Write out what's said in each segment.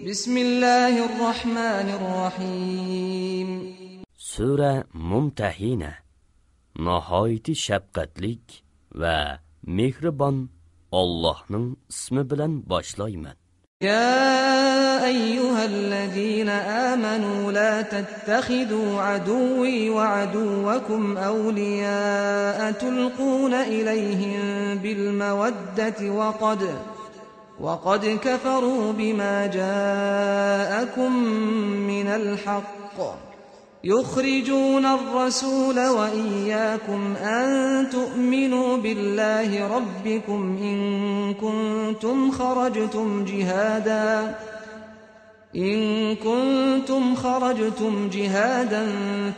Bismillahirrahmanirrahim. Sura Mumtahina. Nahayeti şefkatlik ve mehriban Allah'ın ismi bilen başlayman. يا أيها الذين آمنوا لا تتخذوا عدوي وعدوكم أولياء تلقون إليهم بالمودة وقد كفروا بما جاءكم من الحق يخرجون الرسول وإياكم أن تؤمنوا بالله ربكم إن كنتم خرجتم جهادا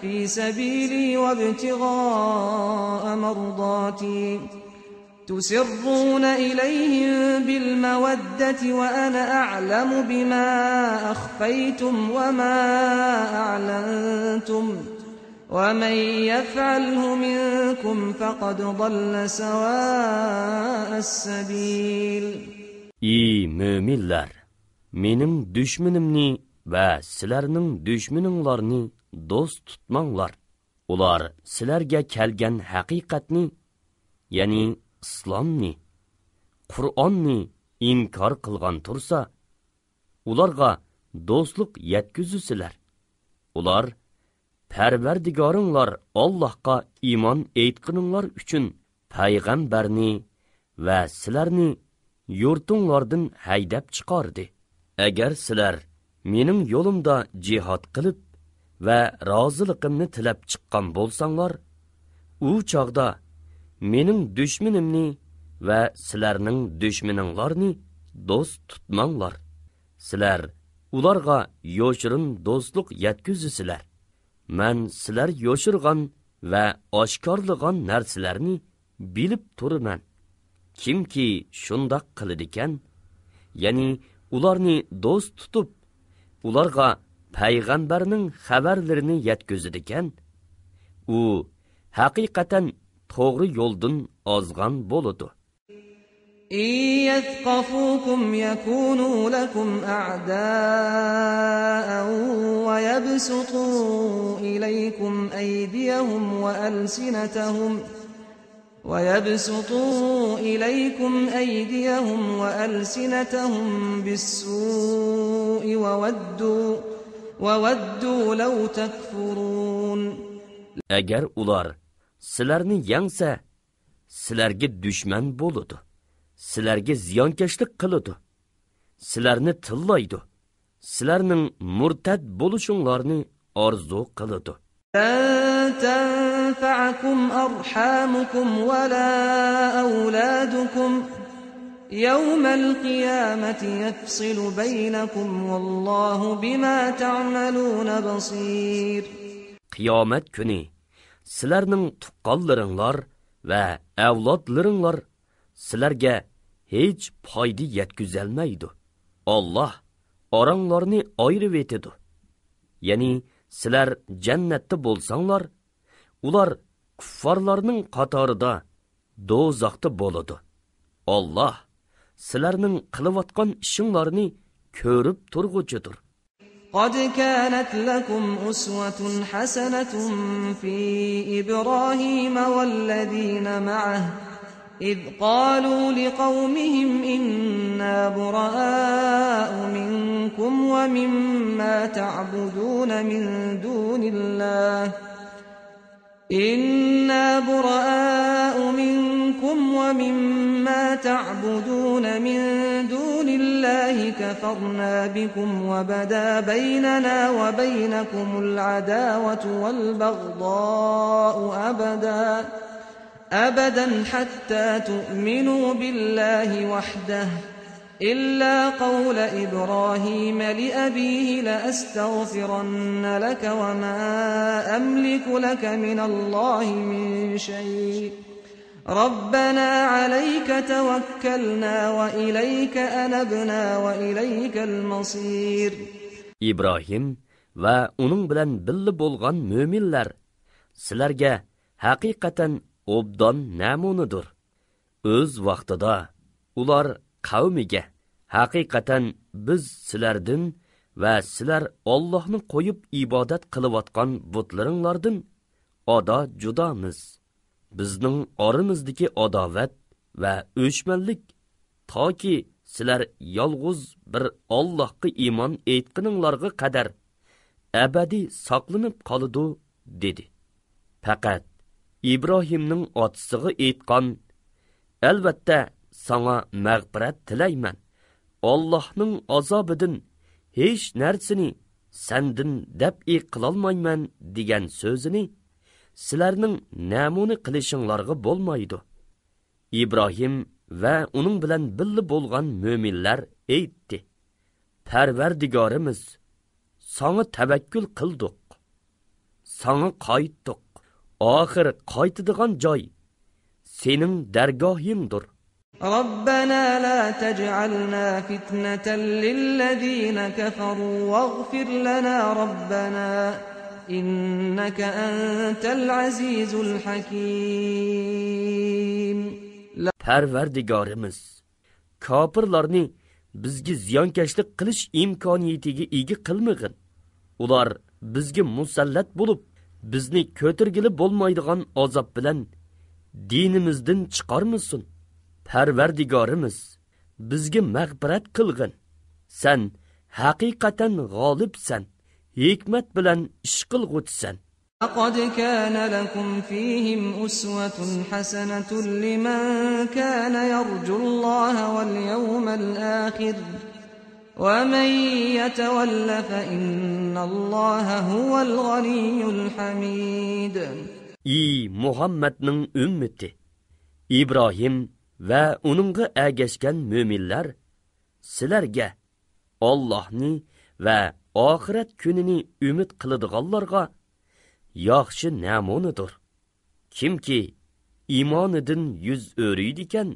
في سبيلي وابتغاء مرضاتي تسرون إليهم بالمودة وأنا أعلم بما أخفيتم وما أعلنتم ومن يفعله منكم فقد ضل سواء السبيل. İyi müminler, mening düşmanimni ve sizlerning düşmaninglarni dost tutmanglar. Ular sizlarga kelgan haqiqatni, ya'ni islomni, Qur'onni inkor qilgan tursa, ularga do'stlik yetkizusizlar. Ular Parvardigoringlar Allohga iymon etqininglar uchun payg'ambarni va sizlarni yurtinglardan haydab chiqardi. Agar sizlar mening yo'limda jihad qilib va roziligimni tilab chiqqan bo'lsanglar, u chaqda mening dushmanimni va sizlarning dushmaninglarni do'st tutmanglar. Sizlar ularga yo'shirin do'stlik yetkizusizlar. Men sizlar yo'shirgan va oshkorlagan narsalarni bilib turman. Kimki shundoq qiladi ekan, ya'ni ularni do'st tutib, ularga payg'ambarning xabarlarini yetkazadi ekan, u haqiqatan to'g'ri yo'ldan ozgan bo'ladi. يثقفوكم يكونوا لكم أعداء ويبسطوا إليكم أيديهم وألسنتهم بالسوء وودوا لو تكفرون. Agar ular sizlarni yangsa, sizlarga dushman bo'ladi. Sizlarga ziyonkashlik qiladi. Sizlarni tillaydi. Sizlarning murtad bo'lishinglarni orzu qiladi. لن تنفعكم أرحامكم ولا أولادكم يوم القيامة يفصل بينكم والله بما تعملون بصير. Qiyomat kuni sizlarning tuqqanlaringlar va avlodlaringlar sizlarga hech foyda yetkazolmaydi. Alloh oranglarni ayirib etadi. Ya'ni sizlar jannatda bo'lsanglar, ular kuffarlarning qatorida do'zaxda bo'ladi. Alloh sizlarning qilayotgan ishinglarni ko'rib turg'uchidir. قد كانت لكم أسوة حسنة في إبراهيم والذين معه إذ قالوا لقومهم إنا براء منكم ومما تعبدون من دون الله كفرنا بكم وبدا بيننا وبينكم العداوة والبغضاء أبدا حتى تؤمنوا بالله وحده إلا قول إبراهيم لأبيه لأستغفرن لك وما أملك لك من الله من شيء ربنا عليك توكلنا وإليك أنبنا وإليك المصير. İbrahim ve onun bilen billi bolgan müminler sizlerge hakikaten obdan namunudur. Öz vaqtida ular qavmiga haqiqatan biz sizlardan va sizlar Allohni qo'yib ibodat qilayotgan butlaringlardan oda judomiz. Bizning oramizdagi adovat va o'chmanlik toki sizlar yolg'iz bir Allohga iymon etganinglarga qadar abadiy saqlanib qoladi dedi. Faqat İbrahimning otasiga aytgan, albatta sana mag'firat tilayman. Allohning azobidan hech narsani sendin dab'i qilolmayman degan so'zini sizlarning namuna qilishinglarga bo'lmaydi. İbrahim va uning bilan birga bo'lgan mo'minlar aytdi: Parvardigorimiz, sana tavakkul qildik. Sana qaytdik. Oxir qaytadigan joy sening dargohingdir. ربنا لا تجعلنا فتنة للذين كفروا واغفر لنا ربنا إنك أنت العزيز الحكيم. Parvardigorimiz, kofirlarni bizga ziyonkashlik qilish imkoniyatiga ega qilmag'in. Ular bizga musallat bo'lib, bizni ko'tirgili bo'lmaydigan azob bilan dinimizdan chiqarmasin. Parvardigorimiz, bizga mag'firat qilgin. Sen haqiqatan g'olibsan, hikmat bilan ish qilg'utsan. لقد كان لكم فيهم أسوة حسنة لمن كان يرجو الله واليوم الآخر ومن يتول فإن الله هو الغني الحميد. Muhammadning ümmeti İbrahim va uningga ergashgan mo'minlar sizlarga Allohni va oxirat kunini umid qiladiganlarga yaxshi namunadir. Kimki iymonidan yuz o'riydi ekan,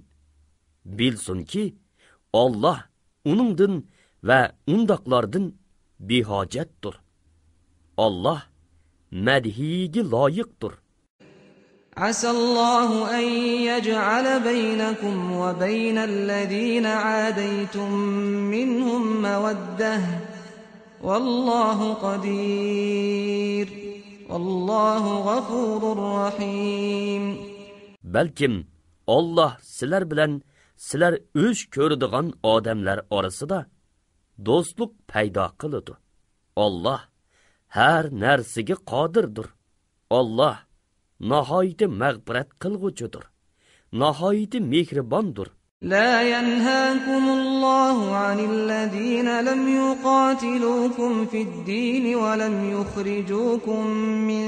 bilsinki Alloh uningdan va undaqlardan behojatdir. Alloh madhiga loyiqdir. عسى الله أن يجعل بينكم وبين الذين عاديتم منهم مودة والله قدير والله غفور رحيم. Balkim Alloh sizlar bilan sizlar o'z ko'radigan odamlar orasida do'stlik paydo qiladi. Alloh har narsaga qodirdir. Alloh nihoyatda mag'firat qilg'uchidir, nihoyatda mehribondir. لا ينهاكم الله عن الذين لم يقاتلوكم في الدين ولم يخرجوكم من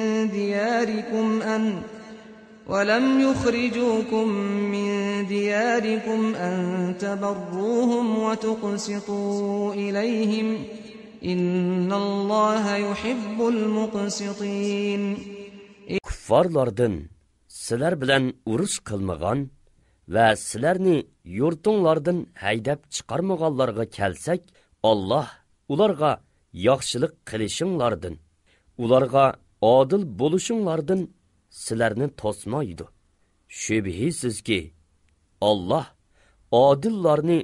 دياركم أن تبروهم وتقسطوا إليهم إن الله يحب المقسطين. Kuffarlardan sizlar bilan urush qilmagan va sizlarni yurtinglardan haydab chiqarmaganlarga kelsak, Alloh ularga yaxshilik qilishinglardan, ularga adil bo'lishinglardan sizlarni to'smaydi. Shubhisizki Alloh adillarni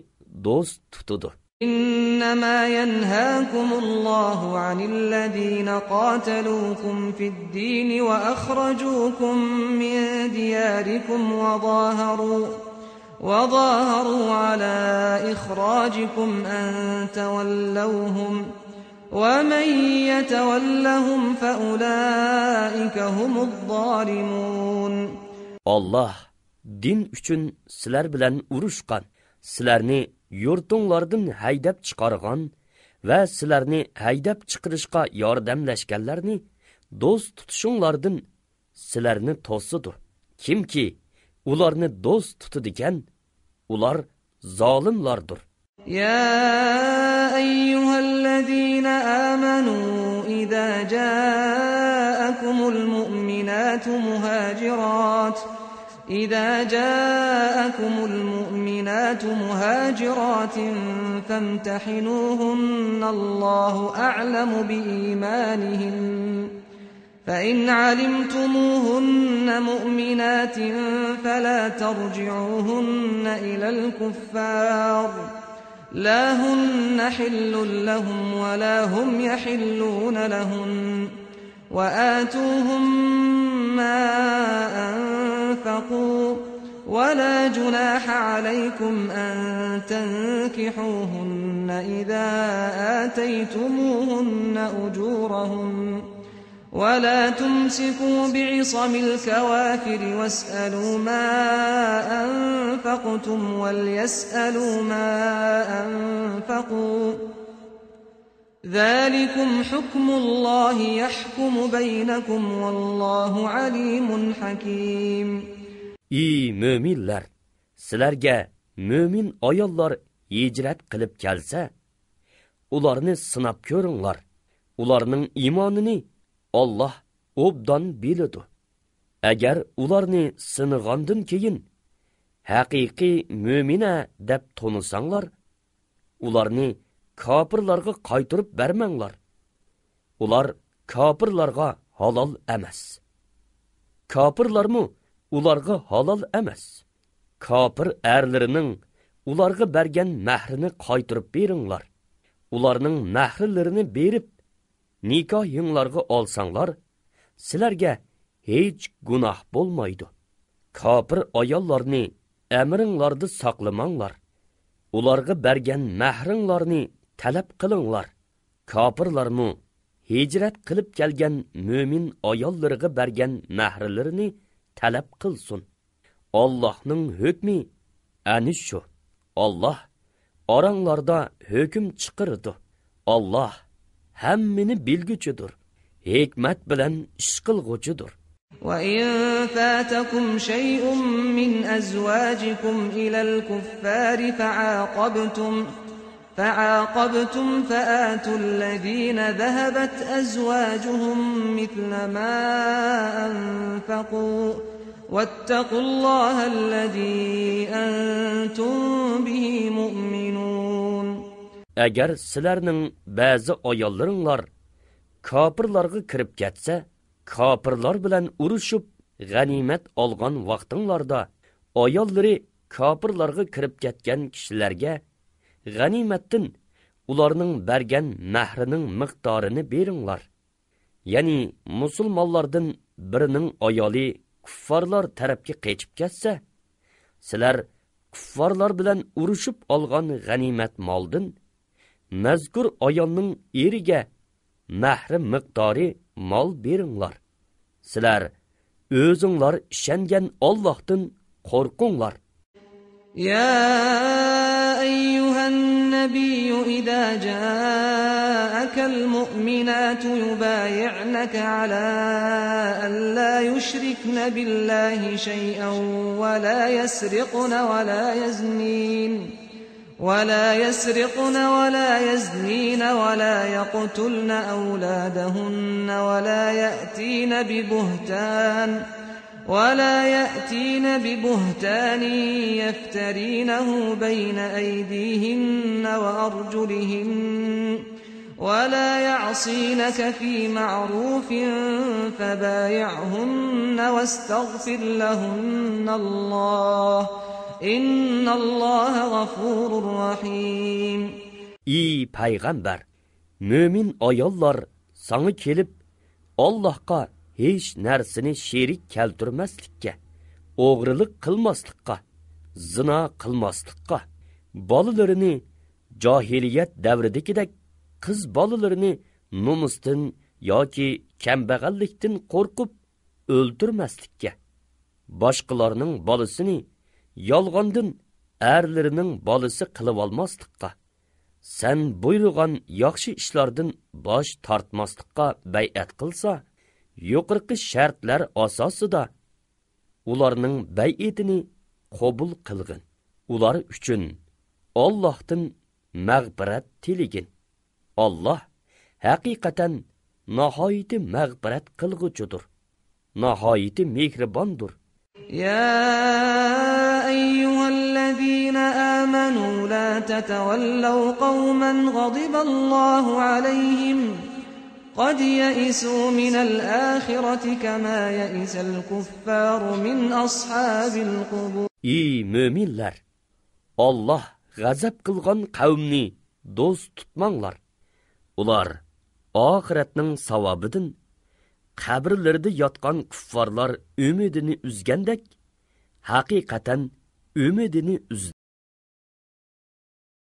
do'st tutadi. إنما ينهاكم الله عن الذين قاتلوكم في الدين وأخرجوكم من دياركم وظاهروا على إخراجكم أن تولوهم ومن يتولهم فأولئك هم الظالمون. Allah din uchun sizlar bilan urushgan, sizlarni yurtinglardan haydab chiqargan va sizlarni haydab chiqarishga yordamlashganlarni do'st tutishinglardan sizlarni to'sidi. Kimki ularni do'st tutadigan, ular zolimlardir. Ya ayyuhallazina amanu idza ja'akumul mu'minatu muhajirat فامتحنوهن الله أعلم بإيمانهن فإن علمتموهن مؤمنات فلا ترجعوهن إلى الكفار لا هن حل لهم ولا هم يحلون لهن وآتوهم ما أنفقوا ولا جناح عليكم أن تنكحوهن إذا آتيتموهن أجورهن ولا تمسكوا بعصم الكوافر واسألوا ما أنفقتم وليسألوا ما أنفقوا ذلكم حكم الله يحكم بينكم والله عليم حكيم. Ey müminler, sizlarga mümin ayollar hicret qilib kelsa, ularni sinab ko'ringlar. Ularning iymonini Allah obdan biladi. Agar ularni sinigandan keyin haqiqiy mu'mina deb tonisanglar, ularni kafirlarga qaytarib bermanglar. Ular kafirlarga halal emas. Kafirlarmı ularga halal emas. Kafir erlerining ularga bergan mahrini qaytarib beringlar. Ularning mahrilarini berib nikohinglarga olsanglar, sizlarga hech gunoh bo'lmaydi. Kafir ayollarni amringlarda saqlamanglar. Ularga bergan mahringlarni talab qilinglar. Kafirlarmu hicret qilib kelgan mümin ayollariga bergan mahrilarini talab qilsin. Allohning hukmi ani shu. Allah oranglarda hukm chiqirdi. Allah hammini bilguchidir. Hikmat bilan ish qilguchidir. وَإِن فَاتَكُمْ شَيْءٌ مِّنْ أَزْوَاجِكُمْ إِلَى الْكُفَّارِ فَعَاقَبْتُمْ فَآتُوا الَّذِينَ ذَهَبَتْ أَزْوَاجُهُمْ مِثْلَ مَا أَنفَقُوا وَاتَّقُوا اللَّهَ الَّذِي أَنْتُمْ بِهِ مُؤْمِنُونَ. Agar sizlarning ba'zi ayollaringlar kafirlarga kirib ketsa, kafirlar bilan urushib g'animat olgan vaqtinglarda ayollari kafirlarga kirib ketgan kishilarga g'animatdan ularning bergan mahrining miqdorini beringlar. Ya'ni musulmonlardan birining ayoli kuffarlar tarafga qechib ketsa, sizlar kuffarlar bilan urushib olgan g'animat moldan mazkur ayolning eriga mahri miqdori mol beringlar. Sizlar o'zinglar ishongan Allohdan qo'rqinglar. Ya ayyuhan nabiy idza ja'akal mu'minatu yubay'naka ala an la yushrikna billahi shay'an wa la yasriqna wa la yaznin ولا يسرقن ولا يزنين ولا يقتلن أولادهن ولا يأتين ببهتان يفترينه بين أيديهن وأرجلهن ولا يعصينك في معروف فبايعهن واستغفر لهن الله إن الله غفور رحيم. Ey payg'ambar, mo'min ayollar sana kelib Allohga hech narsani sherik keltirmaslikka, o'g'rilik qilmaslikka, zina qilmaslikka, bolalarini jahiliyat davridagidek qiz bolalarini nomusdan yoki kambag'allikdan qo'rqib o'ldirmaslikka, boshqalarning bolasini yolg'ondan erlarining bolasi qilib olmaslikka, sen buyurgan yaxshi ishlardan bosh tortmaslikka bay'at qilsa, yuqorqi shartlar asosida ularning bay'atini qabul qilgin. Ular uchun Allohdan mag'firat tiligin. Allah haqiqatan nihoyatda mag'firat qilguchidir, nihoyatda mehribondir. يا أيها الذين آمنوا لا تتولوا قوما غضب الله عليهم قد يئسوا من الآخرة كما يئس الكفار من أصحاب القبور. Ey müminler! Allah g'azab qilgan qavmni do'st tutmanglar. Ular oxiratning savobidan qabrlarda yotgan kuffarlar umidini uzgandek, haqiqatan umidini uzdi.